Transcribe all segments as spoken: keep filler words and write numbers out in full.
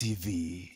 T V.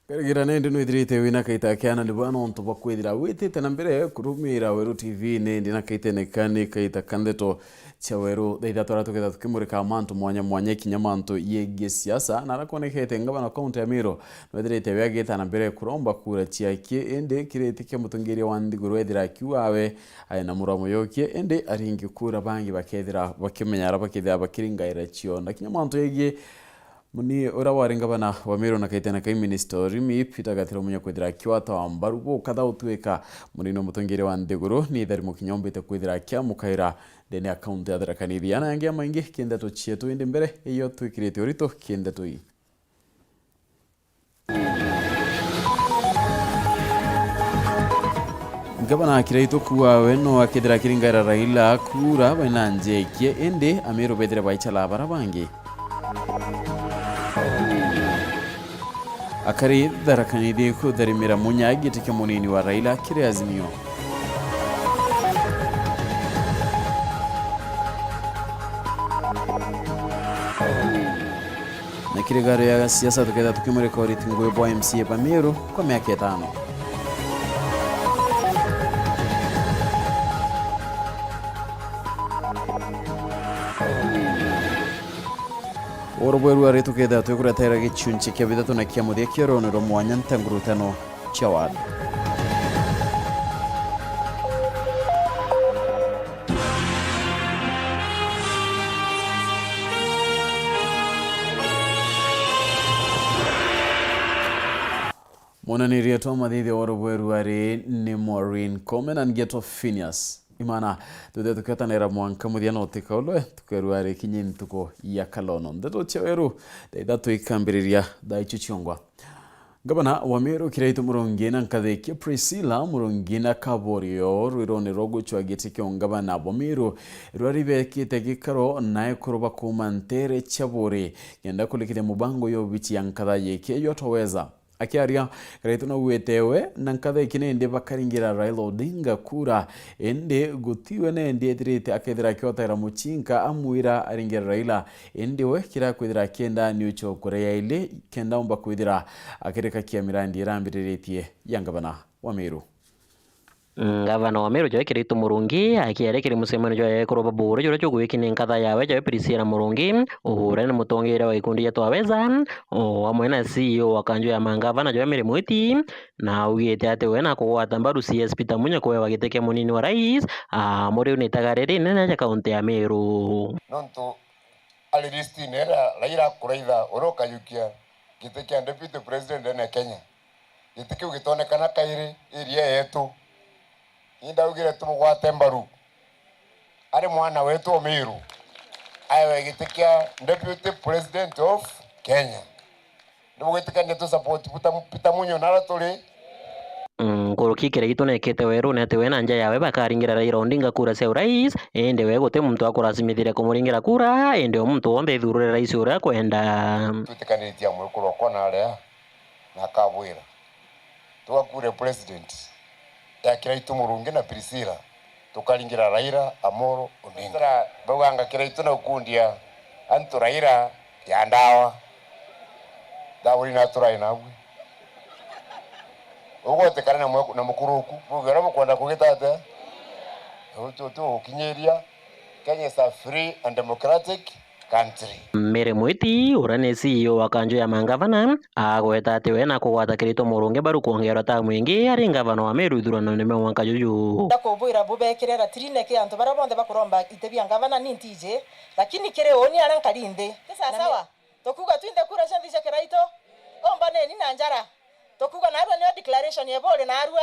Karigira nindi nwithirite wina kaita kiana ni bwana untu bwa kwithira witite na mbere kurumira Weru T V nindi na kaitene kani kaita ka ndeto cia Weru. Thaa ithatu ara tuketha tukimurika mantu mwanya mwanya kinya mantu yegie siasa na ara kwonekete ngavana wa kaunti ya Meru nwithirite we agita na mbere kuromba kura ciakie indi kiriti kia mutongeria wa nthiguru ethira akiuga we ari na muromo yokie indi aringi kura bangi bakethira bakimenya ara bakethira bakiringaira cio na kinya mantu yegie Muni uria wari ngavana wa Meru na kaitene kai minista urimi Peter Gatiro Munya kwithira akiwata wa mbaru bukatha utuika munini wa mutongeria wa nthiguru ni Ithari Mukinya umbite kwithira akiamukaira ndene ya kaunti ya Tharaka Nithi. Ana angi amaingi kindeto cietu indi mbere iyo twikirite urito kindeto ii. Ngavana Kiraitu kuuga we no akethira akiringaira Raila kura baina njekie indi Ameru bethire baichala bara bangi. Akari Tharaka Nithi kutharimira Munya giti kia munini wa Raila kiri Azimio. Na kiri gari ya siasa tuketha tukimurika uriti ngugi bwa M C A ba Meru kwa miaka itano. Oro bweru ari tuketha twikuretera gichunchi kia bithatu na kia muthia kia roni rwa mwanya ntangurutano. Jawad. Mwonaniria twa mathithio wa rubweru ari ni Maureen Kome na ngeto Phineas. Imana, tuthe tukiotanira mwanka muthia no tikaulwe, tukerua ari kinyi ntuku ya kalono. Ndeto cia weru, thaa ithatu ikambiriria thaa icio ciongwa. Ngavana wa Meru Kiraitu Murungi na nkathikia Priscilla Murungi na Kaborio rwirone rwa gucwa giti kia ungavana bwa Meru rwari bekite gikaro na ekuru ba kuuma ntere cia Buri kenda kurikithia mubango yo bichi ya nkatha yiki yo twaweza. Akiaria, Kiraitu naugite we na nkatha iki nindi bakaringira Raila Odinga kura, indi gutiwe nendi ethirite akethira akiotera muchinka amwira aringire Raila, indi we kira kwithira akienda ni ucho kuria ili kenda omba kwithira akirika kia mirandi irambiriritie ya ngavana wa Meru. Ngavana wa Meru Joe Kiraitu Murungi akiaria kiri mucemanio jwa ekuru ba Buri juria jugwiki ni nkatha yawe Joe Priscilla Murungi, uria ni mutongeria wa gikundi gia Twaweza, o amwe na C E O wa kanju ya mangavana Joe Mary Mwiti, na augite ati we nakugwata mbaru C S Peter Munya kuewa giti kia munini wa rais, a, muri ni itaga riri rinene ja kaunti ya Meru. Nontu ari listine iria Raila akuraitha uria ukayukia giti kia deputy president ndene ya Kenya. Giti kiu gitonekana kairi area yetu. Ni ndaugire tumugwate mbaru. Ari mwana wetu o Meru. Aewe giti kia deputy president of Kenya. Ndimugwitikania tu support Peter, Peter Munya nara turi. Mm, nkuruki Kiraitu nekite werune ati we na nja yawe bakaringira Raila Odinga kura cia urais, indi we guti muntu akuracimithiria kumuringira kura, indi o muntu wonthe ithurure rais uria akwenda. Twitikanitie amwe kurwa kwa naria na akabwira, tugakure president ya Kiraitu Murungi na Priscilla. Tukaringira Raila Amolo Odinga. Tara bauganga Kiraitu na ukundia antu Raila ya ndawa. Ndawa ina turai nabwe. Ugotekana na mwe-, na mukuruku, buge uria bukwenda kugita atia? Utu tu ukinyiria. Kenya is a free and democratic country. Mary Mwiti, uria ni C E O wa kanjo ya mangavana, agweta ati we na kugwata Kiraitu Murungi mbaru kwongerwa tamu ingi ari ngavana wa Meru ithuranone mwa mwanka juju. Ndakubwira bubekire ratirine ki antu baria bonthe bakuromba iti bia ngavana ni ntiji, lakini kiri uni aria nkari nthi. Ni sawa sawa. Tukuuga twinthe kura cionthe cia Kiraitu, umbaneni na njara. Tukuuga naarua niyo declaration ya buri naarua.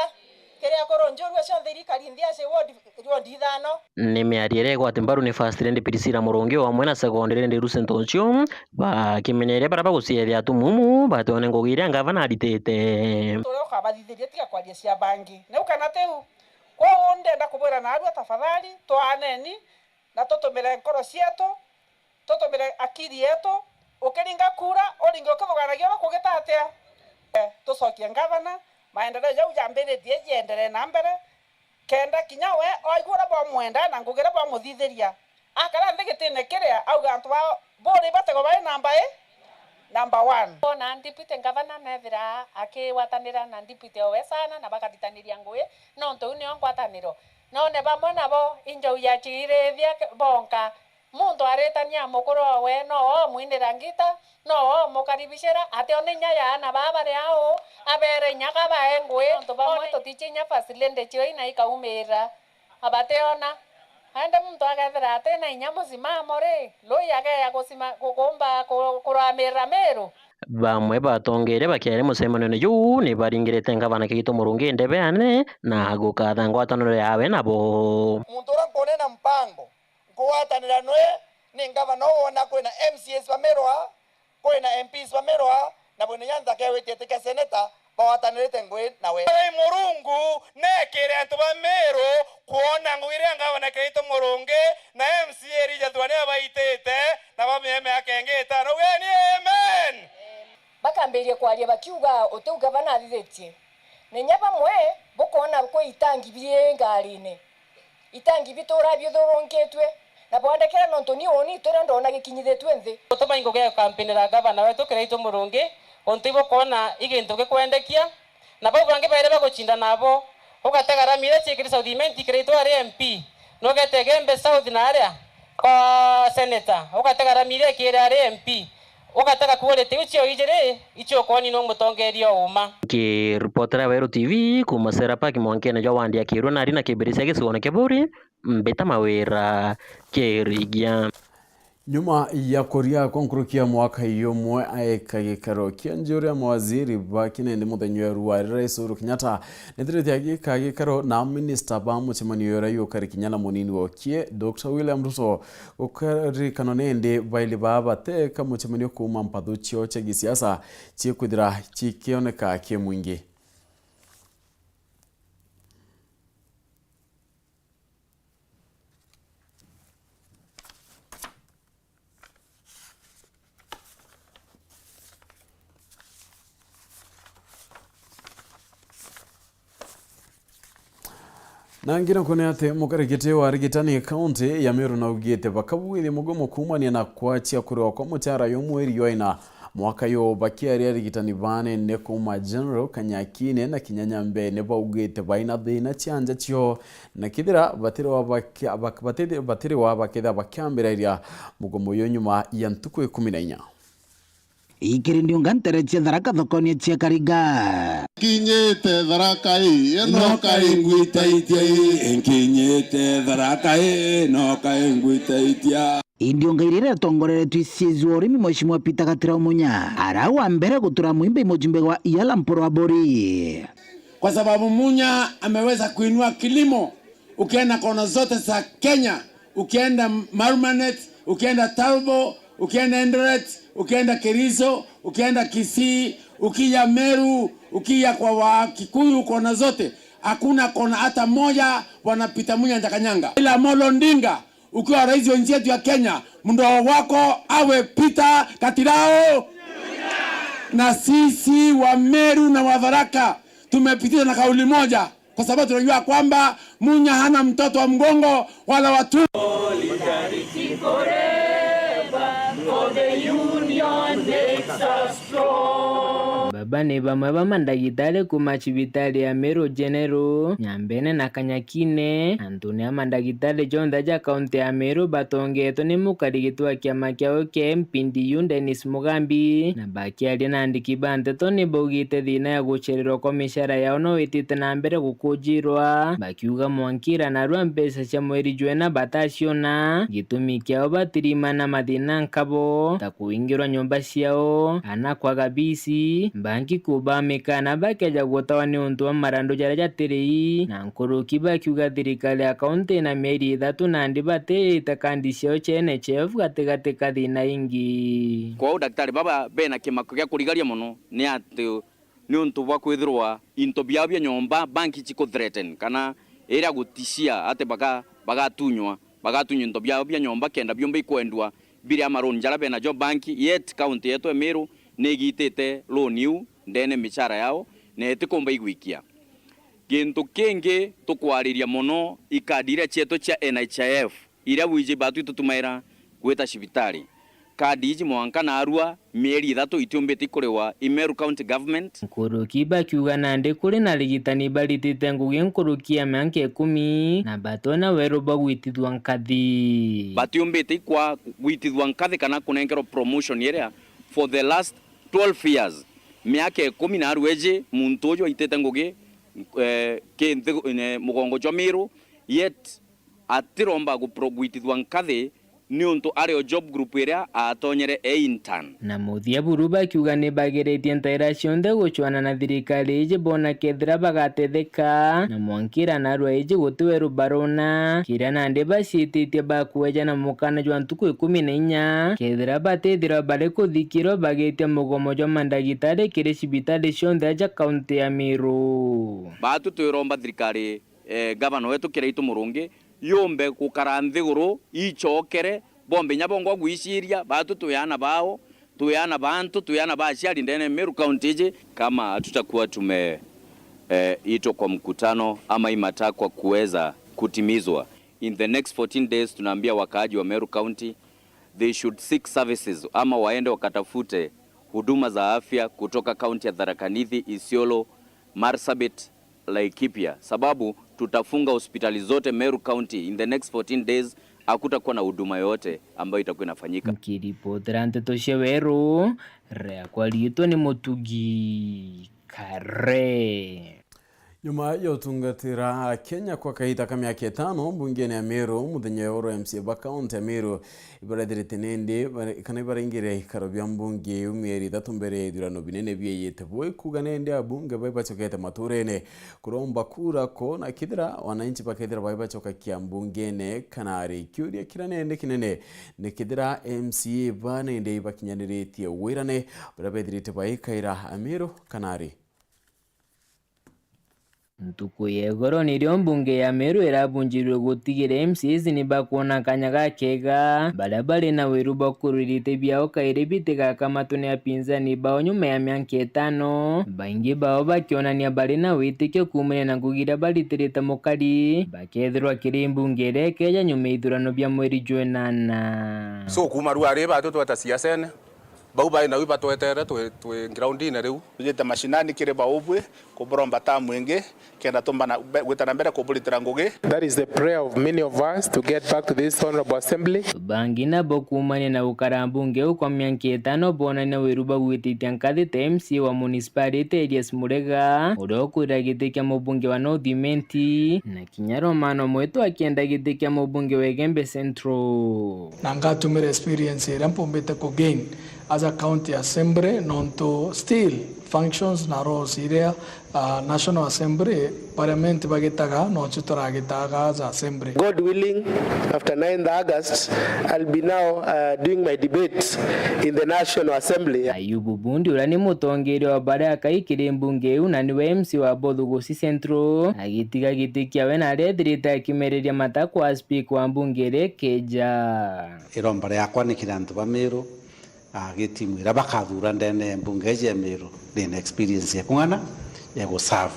Kiri akuru njurua cionthe irikari nthi aci ward, ward ithano. Ni miario iria igwati mbaru ni First Lady Priscilla Murungi o amwe na Second Lady Lucy Ntoncio, bakimenyeria baria baguciethia atumumu batione ngugi iria ngavana aritite. Uria ukabathithiria tiga kwaria cia bangi. Niu kana tiu? Kwou ndenda kubwira naarua, tafadhali, twaaneni na tutumire nkoro cietu, tutumire akiri yetu, ukiringa kura, uringe ukithuganagia uria kugita atia. Eh, tucokie ngavana, maendeleo jau jambiritie jienderee na mbere, kenda kinya we aigua uria bwamwenda na ngugi iria bwamuthithiria. Akara nthi gitine kiria, auga antu ba buri batego bai namba i, namba one. Bona deputy ngavana nethira akigwatanira na deputy owe sana na bakaritaniria ngugi, nontu iu nio ngwataniro. None bamwe nabo injau ya ciirithia bonka. Muntu aritania mukuru owe, no omwinira ngita, no omukaribicira, atione inya ya aana baa bari au, abere inya kabae ngui. Nontu bamwe tutici inya First Lady cio ina ikaumiira, abationa. Aende muntu akethira atina inya musimamo ri, lui akeya gusima-, gu-, guumba ku-, kuramirira Miru? Bamwe batongeeria bakiaria mucemanione juu ni baringirite ngavana Kiraitu Murungi ndebe ane na gukatha ngwataniro yawe nabo. Muntu uria nkuneena mpango nkugwatanira nwe ni ngavana uu wona kwina M C As ba Miru aa, kwina M Ps ba Miru aa, na bwina inya nthaka igwitia iti kia seneta bagwatanirite ngui nawe. Ai Murungu, neekire antu ba Miru kwona ngugi iria ngavana Kiraitu Murungi na M C A Elijah Thuania baitite, na bamie miaka ingi itano. Ugeni amen. Bakambiria kwaria bakiuga, utiu gavana athithitie. Na inya bamwe bukoona kwi itangi biri ngarine. Itangi bituura biuthurungitue, na bwandekera nontu ni uuni ituura ndoona gikinyithitue nthi. Gutuma ingugi ya kampeni na gavana wetu Kiraitu Murungi, untu ibukoona i gintu gikwendekia, na bau bangi bairi bagucinda nabo, ugatega rami iria ciikiri South Imenti Kiraitu ari M P, na ugete Igembe South na aria kwa senator, ugatega rami iria ikiiri ari M P, ugatega quality iu cio ijiri, icio ukooni nu mutongeeria uuma. Nkiripotera Weru T V kuuma Serra Park mwankene jwa wandi ya Kirua, nari na Kibiricia gicigoone kia Buuri, mbita Mawira Kirigia. Nyuma ya kuria kwa nkuruki ya mwaka yumwe aeka gikaro kia njuuri ya mawaziri ba Kinende muthenya wa rua, Rais Uhuru Kenyatta nethirite agika gikaro na aminista ba mucemanio uria yukari kinya na munini wokie, Doctor William Ruto. Gukaririkanwa nindi baili baa bateka mucemanio kuuma mpathu ciao cia gisiasa cikwithira cikioneka ki mwingi. Na ngina kwone ati mukarikiti wa arigitani kaunti ya Meru naugite bakabuithia mugomo kuumania na kwachia kuriwa kwa muchara yo mweri jwa ina mwaka yo. Bakiaria arigitani banene kuuma General Kanyakine na kinya Nyambe ni baugite baina thina cia nja cio, na kithira batiriwa bakia-, bak-, batithi-, batiriwa bakitha bakiambiriria mugomo yo nyuma ya ntuku ikumi na inya. Ikiri ndiunga ntere cia Tharaka thokoni cia Kariga. Kinyite Tharaka ii, inoka ingwitaitia ii, nkinyite Tharaka ii, inoka ingwitaitia. Indiunga iria iratongoreretwe i C S wa urimi Mheshimiwa Peter Gatirau Munya, ara wa mbere gutura mwimbi mujumbe wa Iala Mpuru Aburi. Kwa sababu Munya ameweza kuinua kilimo, ukienda kona zote za Kenya, ukienda Marumanet, ukienda Turbo, ukienda Eldoret, ukienda Kericho, ukienda Kisii, ukija Meru, ukija kwa Wakikuyu, kona zote, hakuna kona hata moja Bwana Peter Munya hajakanyanga. Raila Amolo Odinga, ukiwa rais wa nchi yetu ya Kenya, mdogo wako awe Peter Gatirau. Na sisi wa Meru na wa Tharaka tumepitishwa na kauli moja, kwa sababu tunajua kwamba Munya hana mtoto wa mgongo wala wa tumbo. Solidarity forever, for the union makes us strong. Baba ni bamwe ba mandagitari kuuma cibitari ya Meru General, Nyambene na Kanyakine. Antuni a mandagitari jonthe ja kaunti ya Meru batongetwe ni mukari giti wa kiama kiao kia M P D U Dennis Mugambi, na bakiaria na andiki ba nteto ni baugite thina ya gucererwa kwa micara yao no itite na mbere gukujirwa, bakiuga mwankira narua mbeca cia mweri jwena bataciona, gitumi kiao batirima na mathina nkabo ta kuingirwa nyomba ciao, ana kwaga bisi, mbanki kubamika na bakeja gutawa ni untu wa marandu jaria jatiri i, na nkuruki bakiuga thirikari ya kaunti ina mieri ithatu nandi batite kandi ciao cia N H I F gatigati ka thina ingi. Kwou daktari baba bena kimako gia kurigaria mono ni ati ni untu bwa kwithirwa into biao bia nyomba banki ciku threaten kana iria gutishia ati baga-, bagatunywa, bagatunywa into biao bia nyomba kenda biumba ikwendua biri a maroni jaria benajo banki, yet county yetu ya Meru ni igitite loan iu ndene micara yao na itikumba igwikia. Gintu kingi tukwariria mono i kadi iria cietu cia N H I F iria bwiji batu itutumaira gwita cibitari. Kadi iji mwanka narua mieri ithatu itiumbite ikuriwa i Meru County Government. Nkuruki bakiuga nandi kuri na arigitani baritite ngugi nkuruki ya mianka ikumi na batona weru bwa gwitithua nkathi. Batiumbite ikwa gwitithua nkathi kana kunenkerwa promotion iria for the last twelve years. Miaka ikumi narua iji muntu uju aitite ngugi, eh, ki nthi, eh, mugongo jwa Meru, yet atiromba gupro-, gwitithua nkathi niuntu ari o job group iria atonyere e intern. Na muthia buru bakiuga ni bagiritie ntaira cionthe gucwana na thirikari iji bona kethira bagatetheka na mwankira narua iji guti weru barona, kiria nandi baciititie bakweja na mukana jwa ntuku ikumi na inya kethira batithirwa bari kuthikirwa bagitia mugomo jwa mandagitari kiri cibitari cionthe ja kaunti ya Meru. Batu twiromba thirikari eh, gavana wetu Kiraitu Murungi, yumbe gukara nthiguru, icokere, bombe inya bongwa gwiciria, batu twi ana bao, twi ana ba antu, twi ana ba aciari ndene Meru County iji. Kama hatutakuwa tume, eh, itwa kwa mkutano ama hii matakwa kuweza kutimizwa, in the next fourteen days, tunaambia wakaaji wa Meru County, they should seek services ama waende wakatafute huduma za afya kutoka kaunti ya Tharaka Nithi, Isiolo, Marsabit, Laikipia, sababu tutafunga hospitali zote Meru County in the next fourteen days, hakutakuwa na huduma yoyote ambayo itakuwa inafanyika. Nkiripotera nteto cia weru, riakwa riitwa ni Mutugi Kare. Nyuma ya utungatira Akenya kwa kaita ka miaka itano mbungene ya Meru, muthenya wa oro M C A ba kaunti ya Meru ibarethirite nindi bare-, kana ibaringire ikaro bia mbunge iu mieri ithatu mbere ya ithurano binene bieyite. Bui kuuga nindi abunge bai bacokete maturene kuromba kura ko, na kethira wananchi bakethira bai bacoka kia mbungene kana ari. Kiuria kiria nindi kinene ni kethira M C A ba nindi ibakinyaniritie wirane buria bethirite baikaira Ameru kana ari. Ntuku ya igoro nirio mbunge ya Meru irabunjirwe gutigira M C As ni bakwona kanya gakega, baria bari na wiru bwa kurwirite biao kairi bitigakamatwe ni apinzani bao nyuma ya mianka itano, baingi bao bakionania bari na witikio kuumania na ngugi iria baritirite mukari, bakethirwa kiri mbunge iria ikeja nyuma ya ithurano bia mweri jwa inana. So, kuuma riu ari batu tweta siasene, bau bai nau ibatwetere twi, twi groundine riu. Tujite mashinani kiri baubwi, kuburomba tamu ingi, kenda tumbana be-, gwita na mbere kuburitira ngugi. That is the prayer of many of us to get back to this honorable assembly. Bangi nabo kuumania na gukara mbunge uu kwa mianka itano bonania wiru bwa gwititia nkathi ta M C A wa municipality Elias Murega, uria ukwira giti kia mubunge wa North Imenti, na kinya Romano Mwitu akienda giti kia mubunge wa Igembe Central. Na ngatumira experience iria mpumbite ku gain as a county assembly, nontu still functions na roles iria, ah, National Assembly, Parliament bagitaga, nocio turagitaga as assembly. God willing, after ninth August, I'll be now, uh, doing my debates in the National Assembly. Ayubu Bundi, uria ni mutongeria wa baria akai kiri mbunge iu na niwe M C A wa Bothugusi Central, agitiga giti kiawe na aria ethirite akimereria matakwa a speaker wa mbunge iria ikeja. Iromba riakwa ni kiri antu ba Meru, ah, gitimu iria bakathura ndene ya mbunge iji ya Meru, ndina experience ya kung'ana ya guserve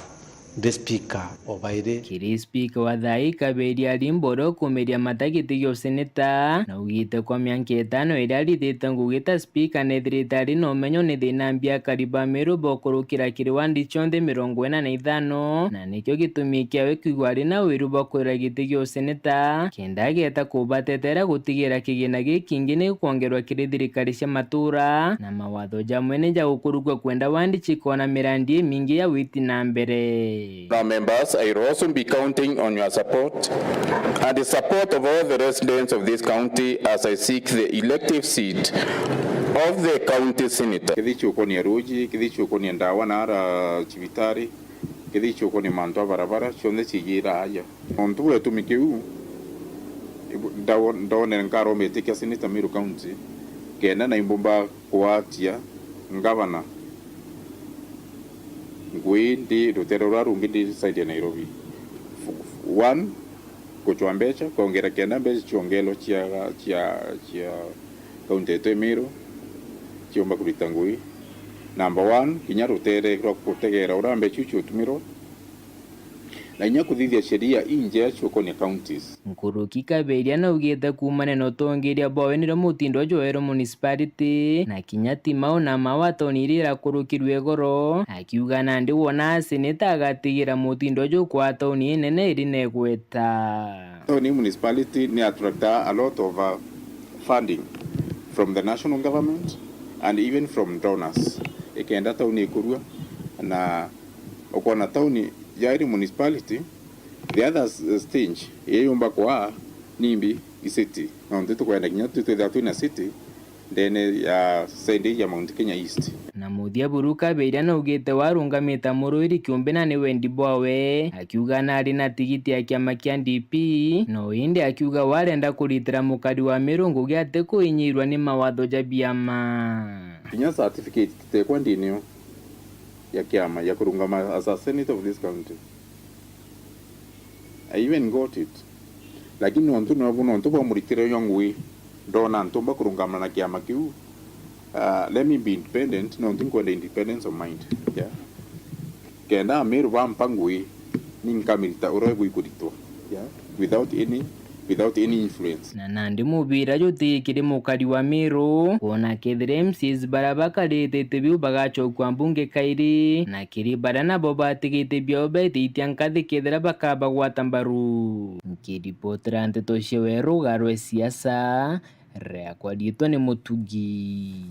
ndi speaker o bairi. Kiri speaker wa thaai Kaberia Limbo uria ukumiria mata giti gia useneta, naugite kwa mianka itano iria arithite ngugi ta speaker nethirite ari na umenyo ni thina mbi akari ba Meru bokurukira kiri wandi cionthe mirongo ina na ithano, na nikio gitumi kiawe kwigua ari na wiru bwa kwira giti gia useneta kenda ageta kubatetera gutigira kigina gikingi ni kwongerwa kiri thirikari cia matura na mawatho jamwe ni ja gukurukua kwenda wandi cikona mirandi imingi ya witi na mbere. Honourable members, I will also be counting on your support and the support of all the residents of this county as I seek the elective seat of the county senator. Kithi ciukonia ruuji, kithi ciukonia ndawa na ara cibitari, kithi ciukonia mantu a barabara, cionthe ciijira aja. Nontu bwa gitumi kiu, ibu-, ndao-, ndonere nkaromba giti kia senator Meru County, kenda na imbumba kugwatia ngavana ngui ndi rutere ruria rungi ndi side ya Nairobi. F-, f-, one, gucwa mbeca, kwongera kenda mbeca ciongerwa cia, cia, cia kaunti yetu ya Meru ciumba kurita ngui. Number one, kinya rutere rwa gutegera uria mbeca iu ciutumirwa, na inya kuthithia sheria injea ciukonia counties. Nkuruki Kaberia naugite kuumania na utongeria bwawe nirio mutindo jweru municipality, na kinya ti mau na mau ataoni iria irakurukirwe igoro, akiuga nandi wona seneta agatigira mutindo jukwa tauni inene iri na igweta. Tauni municipality ni attracta a lot of, uh, funding from the national government and even from donors. Ikenda tauni ikurua na ukona tauni ya iri municipality, the other s-, stage iria yumba kwaa nimbi i city. Nontu tukwenda kinya tu twithira twina city ndene ya side ya Mount Kenya East. Na muthia buru Kaberia naugite warungamite muruiri kiumbe na ni wendi bwawe, akiuga nari na tigiti ya kiama kia D P, no indi akiuga warenda kuritira mukari wa Meru ngugi atikuinyiirwa ni mawatho ja biama. Kinya certificate tutekwa ndinio ya kiama ya kurungama as a senator of this county. I even got it. Lakini nontu nobu, nontu bwa muritire uyo ngui, ndona ntumba kurungama na kiama kiu. Uh, let me be independent, nontu nkwenda independence of mind. Yeah. Kenda Ameru bampa ngui, ni nkamirita uria igwikuritwa. Yeah. Without any, without any influence. Na nandi mubira juti kiri mukari wa Meru, kwona kethira M C As baria bakarite iti biu bagacokua mbunge kairi, na kiri baria nabo batigite biao betiitia nkathi kethira bakabagwata mbaru. Nkiripotera nteto cia weru garwe siasa, riakwa riitwa ni Mutugi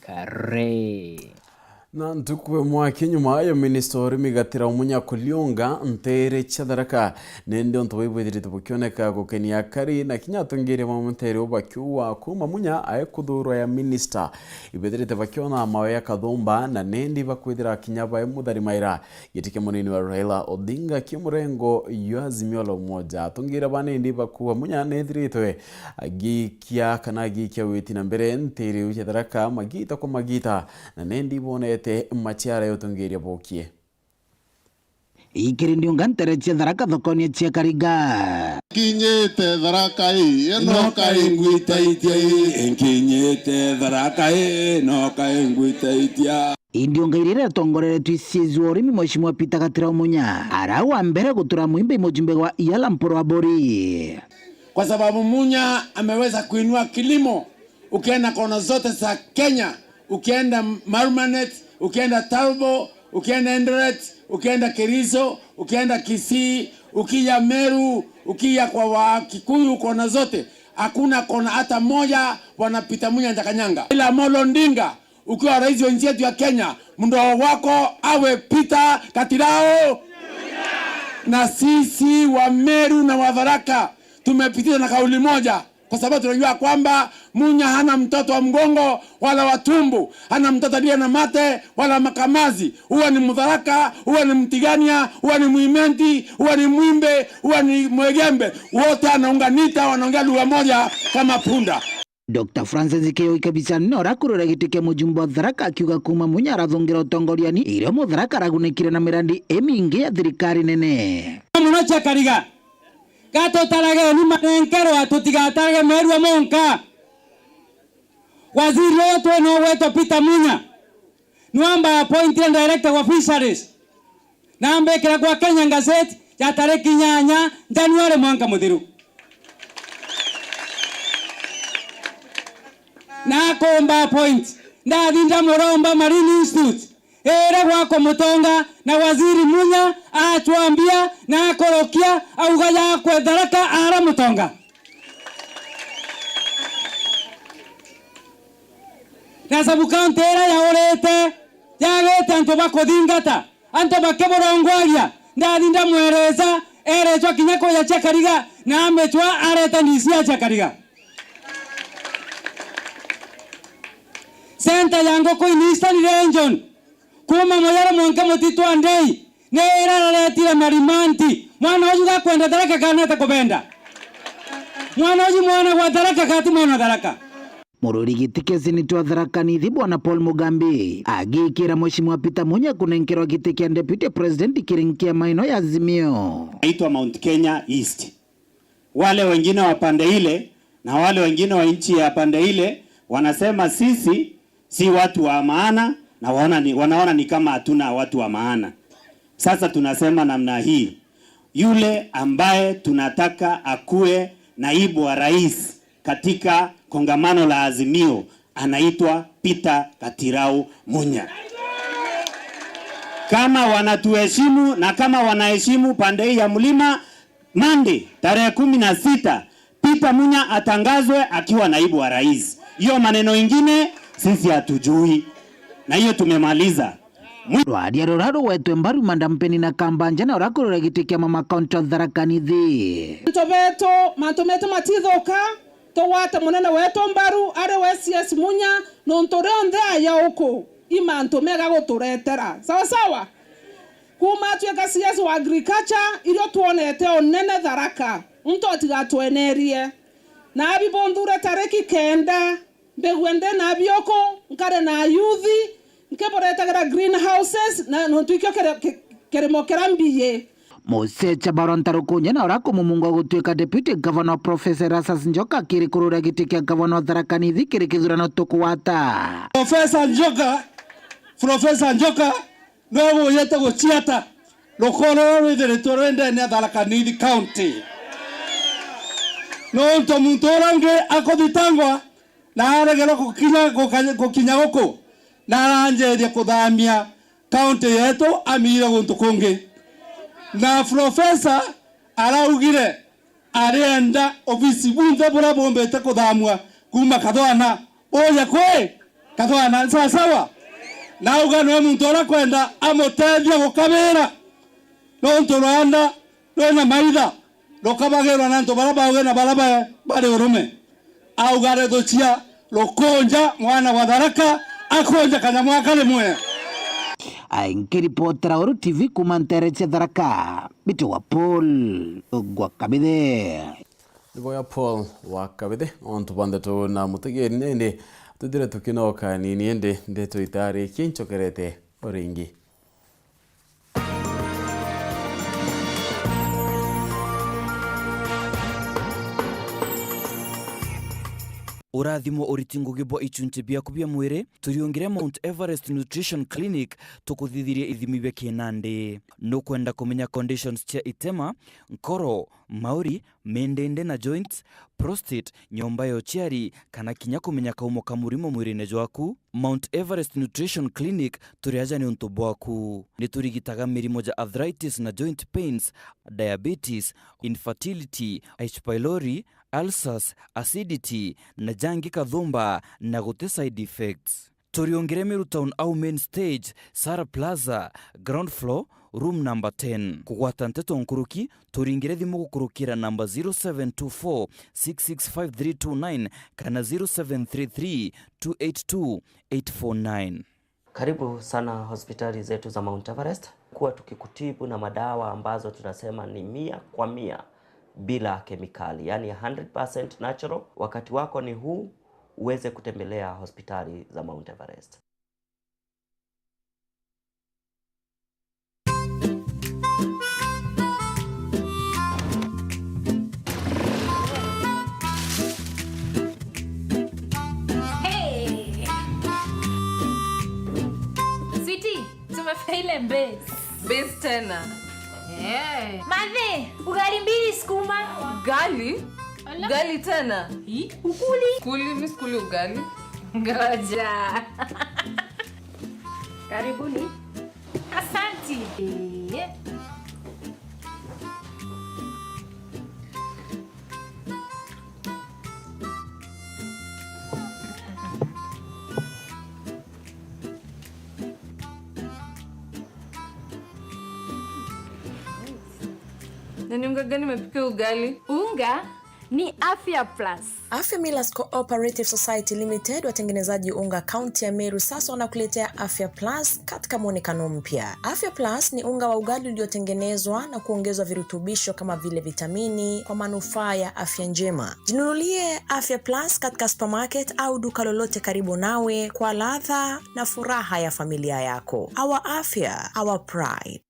Kare. Na ntuku imwe aki nyuma ya minista wa urimi Gatira Munya kuliunga nteere cia Tharaka, nindi untu buu bwithirite bukioneka gukenia akari na kinya atongeria ba muteere uu bakiuga kuuma Munya ae kuthurwa ya minista. Ibethirite bakiona mawe ya kathumba na nindi bakwithira kinya bae mutharimaira giti kia munini wa Raila Odinga kia murengo jwa Azimio la Umoja. Atongeria ba nindi bakuuga Munya nethiritwe agiikia kana agiikia witi na mbere nteere iu cia Tharaka magiita kwa magiita, na nindi bonete maciara ya utongeria bokie. Ikiri ndiunga nteere cia Tharaka thokoni cia Kariga. Nkinyite Tharaka ii, ino kai ngwitaitia ii, nkinyite Tharaka ii, ino kai ngwitaitia. Indiunga iria iratongoreretwe C A G wa urimi Mheshimiwa Peter Gatira Munya, ara wa mbere gutura mwimbi mujumbe wa Iala Mpuru Aburi. Kwa sababu Munya ameweza kuinua kilimo, ukienda kona zote za Kenya, ukienda Marumanet, ukienda Turbo, ukienda Eldoret, ukienda Kericho, ukienda Kisii, ukija Meru, ukija kwa Wakikuyu, kona zote, hakuna kona hata moja Bwana Peter Munya hajakanyanga. Raila Amolo Odinga, ukiwa rais wa nchi yetu ya Kenya, mdogo wako awe Peter Katirao. Na sisi wa Meru na wa Tharaka tumepitiza na kauli moja, kwa sababu tunajua kwamba Munya hana mtoto wa mgongo wala wa tumbo, hana mtoto aliye na mate wala makamazi. Huwa ni Mtharaka, huwa ni Mtigania, huwa ni Mwimenti, huwa ni Mwimbe, huwa ni Mwegembe, wote anaunganita, wanaongea lugha moja kama punda. Doctor Francis Kiyoi Kabisa nora kurora giti kia mujumbe wa Tharaka akiuga kuuma Munya arathungira utongoriani, irio Mutharaka aragunikire na mirandi imingi ya thirikari nene. Muno cia Kariga, gatutarageni manenkerwa, tutigatarage Meru monka. Waziri uyu twina ugwetwa Peter Munya, nwamba appointire director wa fisheries. Na mbikira kwa Kenya Gazette ya tariki inyanya Januari mwanka muthiru. Na akumba appoint, ndathi ndamuromba Marine Institute, ire gwakwa Mutonga, na Waziri Munya acwambia na akurukia, auga yakwe Tharaka ara Mutonga. Na sub-county iria yaurite, yagite antu ba kuthingata, antu bakiburongwagia, ndathi ndamweresa, erecwa kinya kuja Chiakariga, na amicwa areta D C ya Chiakariga. Center ya nguku in Eastern Region, kuma Muyare mwanka Mutitu Andei, ni ira araretire marimanti. Mwana uju gakwenda Tharaka kana ata kubenda? Mwana uju mwana gwa Tharaka kana ti mwana wa Tharaka? Mururi giti kia seneti wa Tharaka Nithi, Bwana Paul Mugambi, agikira Mheshimiwa Peter Munya kunenkerwa giti kia Deputy President kiri nkia maino ya Azimio. Naitwa Mount Kenya East. Wale wengine wa pande ile na wale wengine wa nchi ya pande ile wanasema sisi si watu wa maana na waona ni, wanaona ni kama hatuna watu wa maana. Sasa tunasema namna hii, yule ambaye tunataka akuwe naibu wa rais katika kongamano la Azimio anaitwa Peter Katirau Munya. Kama wanatuheshimu na kama wanaheshimu pande hii ya mlima, Monday, tarehe kumi na sita, Peter Munya atangazwe akiwa naibu wa rais. Hiyo maneno ingine sisi hatujui. Na hiyo tumemaliza. Mwi- Rwaria rura rugwetwe mbaru Madam Penina Kambanja na urakurura giti kia mama kaunti ya Tharaka Nithi. Antu betu, mantu metu matithuka, tugwate munene wetu mbaru, ari we C S Munya, nontu rionthe aja uku, i mantu mega guturetera. Sawa sawa? Kuma atuika C S wa agriculture, irio twonete unene Tharaka, untu atigatwenerie. Na abi bunthure tariki kenda, mbigue ndi na biuku, nkare na ayuthi, nkiburetagira greenhouses, na nontu ikio kiri-, ki-, kirimo kiria mbiyi. Musecha Baron Tarukunye na uria akumumungwa gutuika Deputy Governor Professor Erastus Njoka akiri kururia giti kia Governor wa Tharaka Nithi kiri kithurano tukugwata. Professor Njoka, Professor Njoka, no bujite guciata rukoro ruria rwithiritwe rwi ndene ya Tharaka Nithi County. Nontu muntu uria ungi akuthitangwa na aregerwa gukinya, guka-, gukinya guku, na aranjiria kuthamia county yetu amiire guntu kungi. Na Professor araugire arienda obisi bunthe buria bumbite kuthamua kuuma Kathwana buje kwi Kathwana, ni sawasawa? Na auga niwe muntu uria kwenda amutethia gukabira, nontu rwanda rwina maitha rukabagirwa ni antu baria baugi na baria ba-, bari urume. Auga arethucia rukunja mwana wa Tharaka, akunja kanyamu aka rimwe. Ai, nkiripotera Uru T V kuuma ntere cia Tharaka, mbitagwa Paul Gwakabithe. Ni bwega Paul Gwakabithe, ontu bwa ndeto na mutegeri nindi, tuthire tukinoka nini indi ndeto itarikie ncokerete o ringi. Urathimo uriti ngugi bwa ichunchi biaku bia mwiri, turiungire Mount Everest Nutrition Clinic tukuthithirie ithimi bia kinandi. Nukwenda kumenya conditions cia itema, nkoro, mauri, mindindi na joints, prostate, nyomba ya uciari, kana kinya kumenya kaumo ka murimo mwirine jwaku? Mount Everest Nutrition Clinic turi aja niuntu bwaku. Ni turigitaga mirimo ja arthritis na joint pains, diabetes, infertility, H. pylori, ulcers, acidity, na jangi kathumba, na guti side effects. Turiungire Meru Town au main stage, Sara Plaza, ground floor, room number ten. Kugwata nteto nkuruki, turingire thimu gukurukira namba zero seven two four six six five three two nine kana zero seven three three two eight two eight four nine. Karibu sana hospitali zetu za Mount Everest. Kuwa tukikutibu na madawa ambazo tunasema ni mia kwa mia bila kemikali, yani hundred percent natural. Wakati wako ni huu, uweze kutembelea hospitali za Mount Everest. Hey! Sweetie, tumefika ile base. Beans tena. Eh. Mathe, ugali mbili sukuma. Ugali? Ala. Ugali tena? Hi? Ukuli? Kuli, mi sikuli ugali. Ngoja. Karibuni. Asanti. Eh. Na ni unga gani imepika ugali? Unga ni Afya Plus. Afya Millers Cooperative Society Limited, watengenezaji unga kaunti ya Meru, sasa wanakuletea Afya Plus katika mwonekano mpya. Afya Plus ni unga wa ugali uliotengenezwa na kuongezwa virutubisho kama vile vitamini kwa manufaa ya afya njema. Jinunulie Afya Plus katika supermarket au duka lolote karibu nawe kwa ladha na furaha ya familia yako. Our afya, our pride.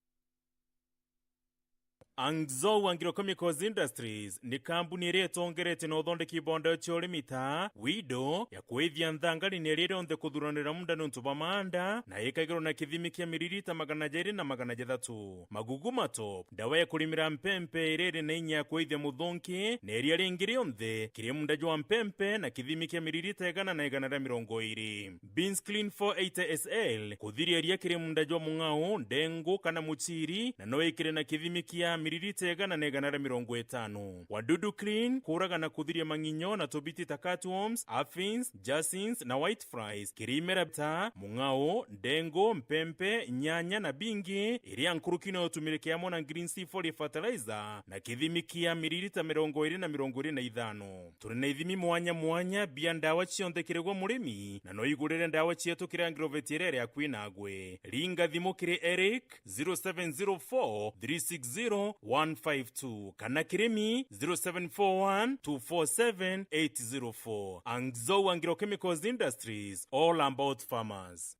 Angzou Agrochemicals Industries ni kambuni iria itongeretie na uthondeki bwa ndawa cia urimi ta Wido ya kwithia nthangari na iria rionthe kuthuranira munda niuntu bwa maanda, na ikagirwa na kithimi kia miririta magana jairi na magana jathatu. Magugu Matop, ndawa ya kurimira mpempe iria iri na inya ya kwithia muthonki na iria ringi rionthe kiri munda jwa mpempe na kithimi kia miririta igana na igana ria mirongo iiri. Beans Clean four eighty S L, kuthiria iria kiri munda jwa mung'ao, ndengu kana muchiri, na no ikire na kithimi kia miririta igana na igana ria mirongo itano. Wadudu Clean, kuraga na kuthiria mang'inyo na tubiti ta cutworms, aphids, jasins na white flies, kiri imera ta mung'ao, ndengu, mpempe, nyanya na bingi, iria nkuruki no utumire kiamwe na Green C forty fertilizer na kithimi kia miririta mirongo iiri na mirongo iiri na ithano. Turi na ithimi mwanya mwanya bia ndawa cionthe kiri gwe murimi, na no igurire ndawa cietu kiri agrovet iria iri akui nagwe. Ringa thimu kiri Eric, zero seven zero four three six zero one five two, kana kiri mi, zero seven four one two four seven eight zero four. Angzou Agrochemicals Industries, all about farmers.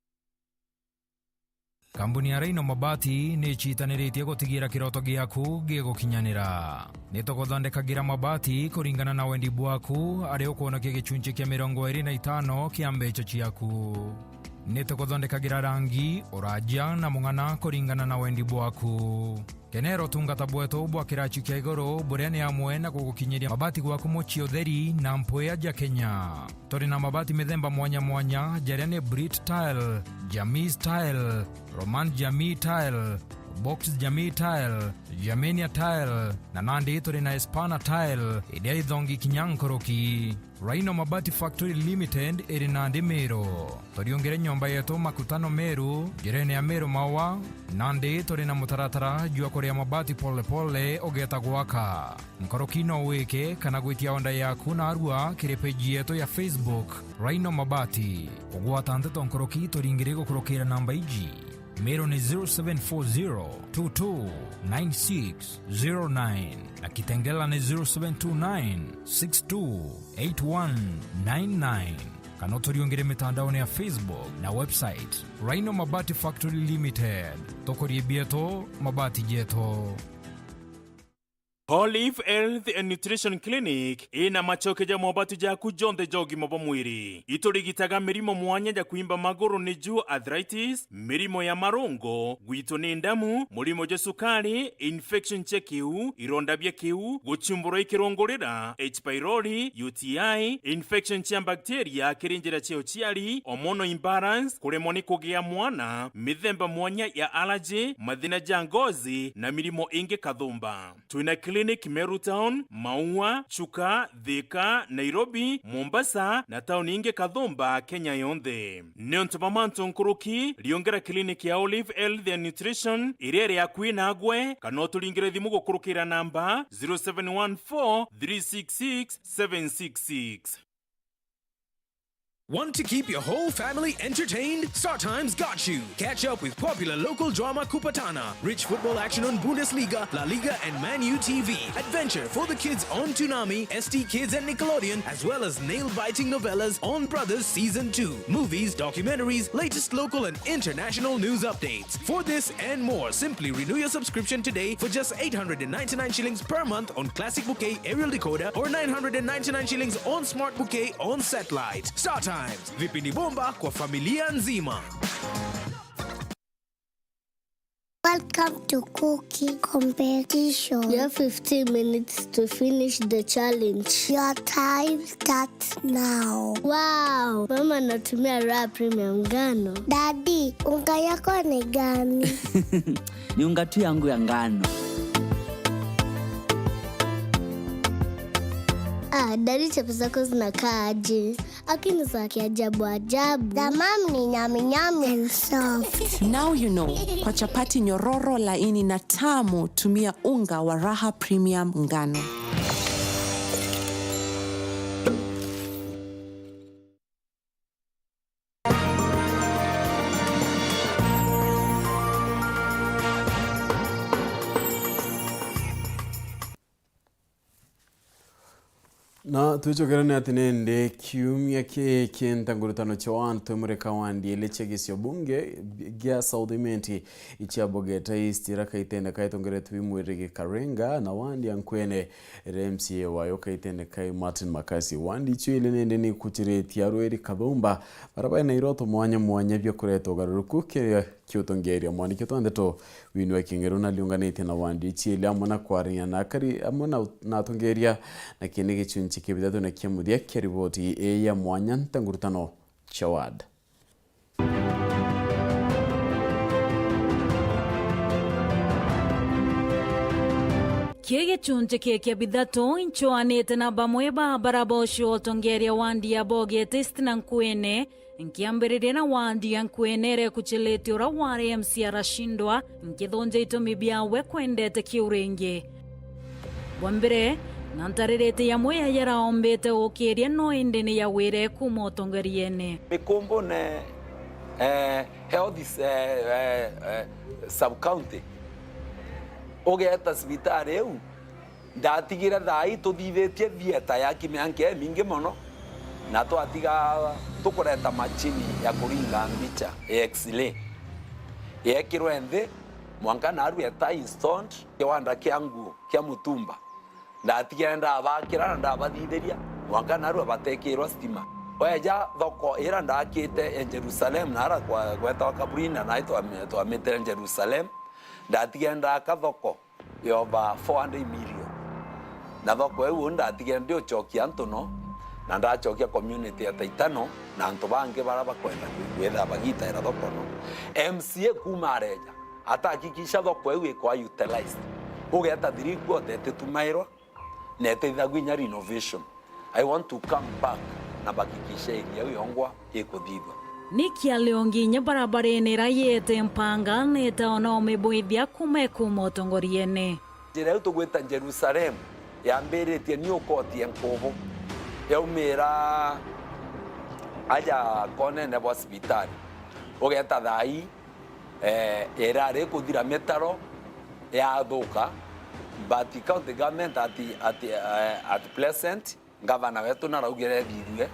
Kambuni ya Rhino Mabati ni icitaniritie gutigira kiroto giaku gigukinyanira. Ni tuguthondekagira mabati kuringana na wendi bwaku, ari ukwonokia gicunci kia mirongo iiri na itano kia mbeca ciaku. Ni tuguthondekagira rangi, uraja na mung'ana kuringana na wendi bwaku. Kenera utungata bwetu bwa kiraci kia iguru, buria ni amwe na gugukinyiria mabati gwaku mucii utheri na mpwia ja Kenya. Turi na mabati mithemba mwanya mwanya, jaria ni Brit Tile, Jamii Tile, Roman Jamii Tile, Box Jamii Tile, Germania Tile, na nandi turi na Espana Tile, iria ithongi kinya nkuruki. Rhino Mabati Factory Limited iri nandi Meru. Turiungire nyomba yetu Makutano Meru, njirene ya Meru Maua, nandi turi na mutaratara jwa kuria mabati pole pole ugeeta gwaka. Nkuruki no wike kana gwitia order yaku narua kiri page yetu ya Facebook, Rhino Mabati. Kugwata nteto nkuruki turingire gukurukira namba iji. Meru ni zero seven four zero two two nine six zero nine, na Kitengela ni zero seven two nine six two eight one nine nine. Kana uturiungire mitandaone ya Facebook na website, Rhino Mabati Factory Limited. Tukurie bieto, mabati jeto. Olive Health and Nutrition Clinic ina macoke ja mobatu jaku jonthe ja ugima bwa mwiri. Iturigitaga mirimo mwanya ja kuimba maguru, niju arthritis, mirimo ya marungo, gwitwo ni ndamu, murimo jwa sukari, infection cia kiu, ironda bia kiu, guchumburwa ikirungurira, H pylori, U T I, infection cia bacteria kiri njira cia uciari, hormonal imbalance, kuremwa ni kugia mwana, mithemba mwanya ya allergy, mathina ja ngozi, na mirimo ingi kathumba. Twina clinic Meru Town, Maua, Chuka, Thika, Nairobi, Mombasa, na tauni ingi kathumba Kenya yonthe. Niuntu bwa mantu nkuruki, riungera clinic ya Olive Health and Nutrition iria iri akui nagwe, kana uturingire thimu gukurukira namba zero seven one four three six six seven six six. Want to keep your whole family entertained? StarTimes got you. Catch up with popular local drama Kupatana, rich football action on Bundesliga, La Liga, and Man U T V, adventure for the kids on Toonami, S T Kids, and Nickelodeon, as well as nail-biting novellas on Brothers Season two, movies, documentaries, latest local and international news updates. For this and more, simply renew your subscription today for just eight hundred and ninety-nine shillings per month on Classic Bouquet aerial decoder or nine hundred and ninety-nine shillings on Smart Bouquet on satellite. StarTimes, vipindi bomba kwa familia nzima. Welcome to cooking competition. You have fifteen minutes to finish the challenge. Your time starts now. Wow, mama anatumia Raha Premium ngano. Daddy, unga yako ni gani? Ni unga tu yangu ya ngano. Ah, daddy, chapo zako zinakaa aje? Lakini za kiajabu ajabu. The mom ni nyami nyami and soft. Now you know, kwa chapati nyororo, laini na tamu, tumia unga wa Raha Premium ngano. Na twicokerane ati nindi kiumia kii ki ntangurutano cia wandi twimurika wandi ili cia gicio bunge gia South Imenti icia Bogeta East, ira Kaitende Kai Tongeretwe Mwirigi Karenga na wandi ya Nkwene, ira M C A wayo Kaitende Kai Martin Makasi. Wandi icio ili nindi ni kuchiritie arweri kathumba bara baina iroto mwanya mwanya bia kureta ugaruruku kiri kiutongeria. Mwandiki wa ndeto Winnie wa Kingeru nariunganitie na wandi icio ili amwe na kwarania na akari amwe na, na atongeria, na kii ni gichunchi kia bithatu na kia muthia kia riboti ii ya mwanya ntangurutano cia ward. Kii gichunchi kia kia bithatu inchoanite na bamwe ba bara bocio utongeria wandi ya Bogeta East na Nkwene. Nkiambiriria na wandi ya Nkwene ira ikuchiritie ura wari M C A arashindwa, nkithunja itumi biawe kwendete kiu ringi. Bwa mbere, na ntaririte yamwe ya yaraombite ukiria no indi ni yawire kuuma utongeriene. Mikumbune, eh, health is, eh, eh, eh, sub county. Ugeeta cibitari iu, ndatigire thaa ii tuthithitie theatre ya kimianka imingi mono, na twatiga tukureta machini ya kuringa mbicha ya X-ray. Yekirwe nthi, mwanka naru eta installed kiwanda kia nguo kia mutumba. Ndatigire ndabakira na ndabathithiria, mwanka naru abatekirwa stima. Weja thoko ira ndakite ya Jerusalem, nara kwa, gwetawa kaburini, na nai twami-, twamitire Jerusalem, ndatigire ndaka thoko ya over four hundred million. Na thoko iu ndatigire ndiucokia antu no, na ndacokia community ya Taitano na antu bangi bara bakwenda kwi-, kwithira bagitaira thoko no. M C A kuuma areja, atahakikisha thoko iu ikwa utilized. Ugeeta three quarter ititumairwa, na itethagua inya renovation. I want to come back na bahakikishe area iu yongwa ikuthithua. Ni kialio nginya barabarene ira yete mpanga neta ona umibwithia kuuma ikuuma utongoriene. Njira iu tugwita Jerusalem yambiritie New Court ya Nkubu, yaumira aja konene bwa cibitari. Ugeta thaa ii, eh, irari ikuthira mitaro yathuka, but county government at, at, eh, at present, ngavana wetu naraugire ithithue,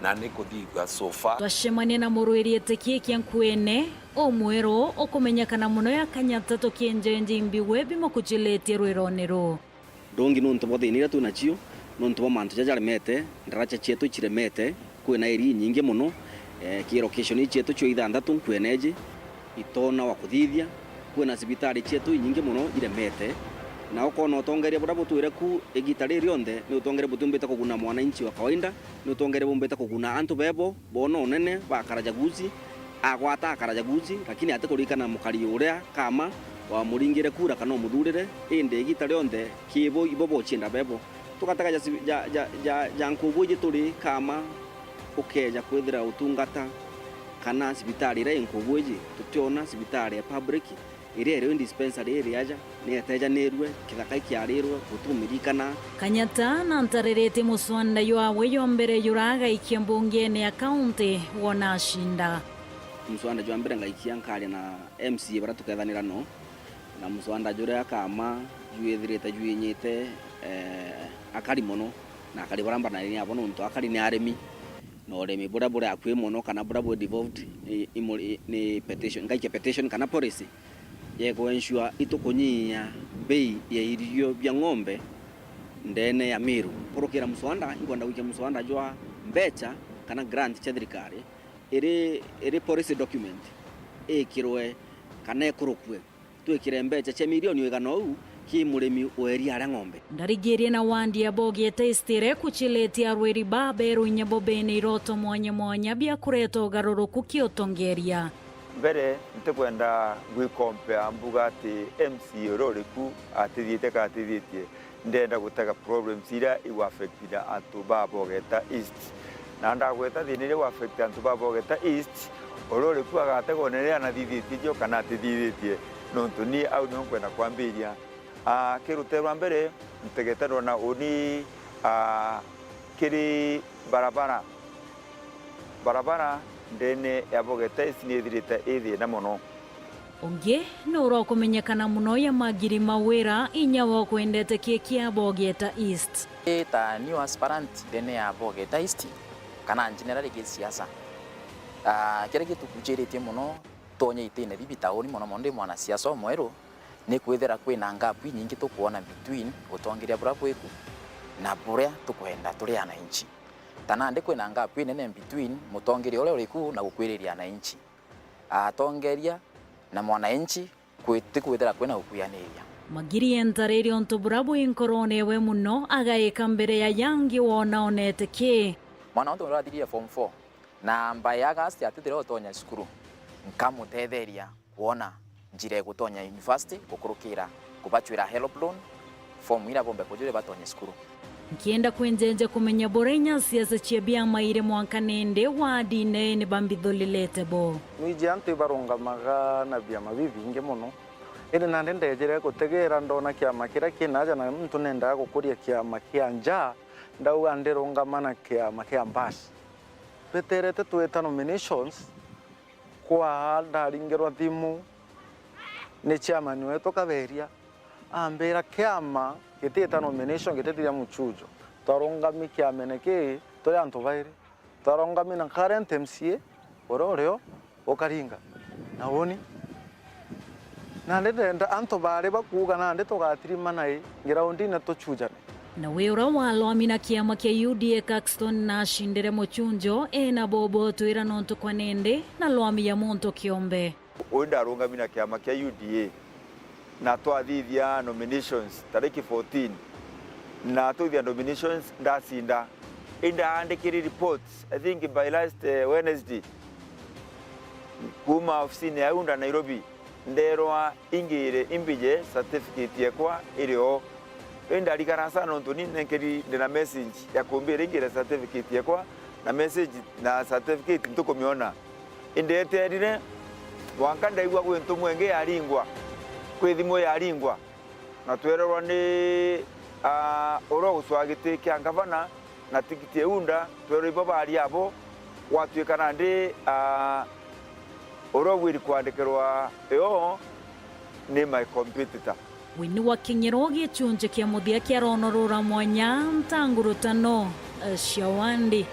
na ni kuthithua so far. Twacemania na murwiri itikikia Nkwene, umweru ukumenyekana mono ya Kanyata tukienjenje imbigwe bimukuchilitie rwirone ruu. Ndungi nuntu bwa thina iria twinacio, nuntu bwa mantu jaja jaremete, ndaraca cietu iciremete, kwina area inyingi mono, eh, ki location ii cietu cio ithanthatu Nkwene iji, itona wa kuthithia, kwina cibitari cietu inyingi mono iremete, na ukona utongeria buria butwire ku igita riri rionthe, ni utongeria butiumbite kuguna mwananchi wa kawaida, ni utongeria bumbite kuguna antu bebo, boona unene, bakara jaguzi, agwata akara jaguzi, lakini atikuririkana mukari uria kama wamuringire kura kana umuthurire, indi igita rionthe kibo ibo bocienda bebo. Tugatega ja, ja, ja, ja, ja nkubu iji turi kama ukeja kwithira utungata kana cibitari iria i nkubu iji, tutiona cibitari ya public iria iri dispensary iri aja, ni etejanirue, kithaka ikiarirwe, gutikumirikana. Kanyata na ntaririte muswanda jwawe jwa mbere juragaikia mbungene ya kaunti wona acinda. Muswanda jwa mbere ngaikia nkaria na M C A baria tukethanira no, na muswanda juria kama jwithirite jwinyite, eh, akari mono, na akari baria mbanairie nabo, nontu akari ni arimi, na urimi buria buri akui mono kana buria bwi devolved ni, ni, ni petition, ngaikia petition kana policy ya ku ensure itukunyia bei ya irio bia ng'ombe ndene ya Meru. Kurukira muswanda, inkwenda gwikia muswanda jwa mbecha kana grant cia thirikari, iri, iri policy document ikirwe kana ikurukue. Twikire mbeca cia milioni igana uu ki murimi weria aria ng'ombe. Ndarigirie na wandi ya Bogieta East iria ikuchilitie arwiri baberu inya bo bene iroto mwanya mwanya bia kureta ugaruruku ki utongeria. Mbere, ntikwenda gwikompea mbuga ati M C A uria uri ku atithiite kana atithitie. Ndenda gutega problems iria igu affectira antu ba Bogeta East. Na ndagweta thina iria igu affect antu ba Bogeta East, uria uri ku agatega one riria anathithitie cio kana atithithitie, nontu ni au nio nkwenda kwambiria. Ah, ki rute rwa mbere, ntegete ndona uni, ah, kiri barabara. Barabara ndene ya Bogeta East ni ithirite i thina mono. Ungi ni uria ukumenyekana mono ya Magiri Mawira, inya wa ukwendete ki kia Bogeta East. Ii ta new aspirant ndene ya Bogeta East, kana generally gisiasa. Ah, kiria gitukuchiritie mono, tonye itine bibi tauni mono mono ndi mwanasiasa umweru, ni kwithira kwina gap inyingi tukwona between utongeria buria bwiku na buria tukwenda turi ananchi. Ta nandi kwina gap inene between mutongeria uria uri ku na gukwiriria ananchi. Atongeria na mwananchi kwi-, ti kwithira kwina gukuianiria. Magiri entaririe untu buria bwi nkorone ewe mono, agaika mbere ya yangi wona onete ki. Mwana untu uria athirire form four, na by August atithire utonya cukuru, nkamutetheria kwona njira igutonya university gukurukira kubachwira help loan, form iria bombe kujuria batonye cukuru. Nkienda kwenjenja kumenya buria inya siasa cia biama iri mwanka nindi wardine ni bambithulilite bo. Nwiji antu ibarungamaga na biama bibingi mono, indi nandi ndejire gutegera ndona kiama kiria kinaja na muntu nendaga gukuria kiama kia nja, ndauga ndirungama na kiama kia Mbasi. Tweterete twita nominations, kwa ndaringirwa thimu ni chairman wetu Kaberia, ambira kiama gitita nomination gitithiria muchujo. Twarungami kiamene kii turi antu bairi. Twarungami na current M C A uria urio ukaringa na uni. Nandi ndenda antu bari bakuuga nandi tugatirimana i ngiraundine tuchujane. Na wi uria walwami na kiama kia U D A Caxton na acindire muchunjo ena bobo twira nontu kwa nindi na lwami ya muntu kiombe. Uu ndarungami na kiama kia U D A na twathithia nominations tariki fourteen, na twithia nominations ndacinda. Indaandikiri reports, I think by last, eh, Wednesday, kuuma ofisini ya UDA Nairobi, nderwa ingire imbije certificate yekwa iri o. Indarigara sana nontu ni nenkeri ndina message ya kumbira ingire certificate yekwa, na message na certificate ntikumiona. Indeterire mwanka ndaigua gwi ntumwa ingi yaringwa, kwi thimu yaringwa, na twererwa ni, ah, uria ugucwaa giti kia ngavana na tikiti ya UDA, twererwa ibo baaria abo, gwatuika nandi, ah, uria ugwiri kwandikirwa yo ni my competitor. Winnie wa King'iro gichunji kia muthia kia rono rura mwanya, ntangurutano, eh, cia wandi.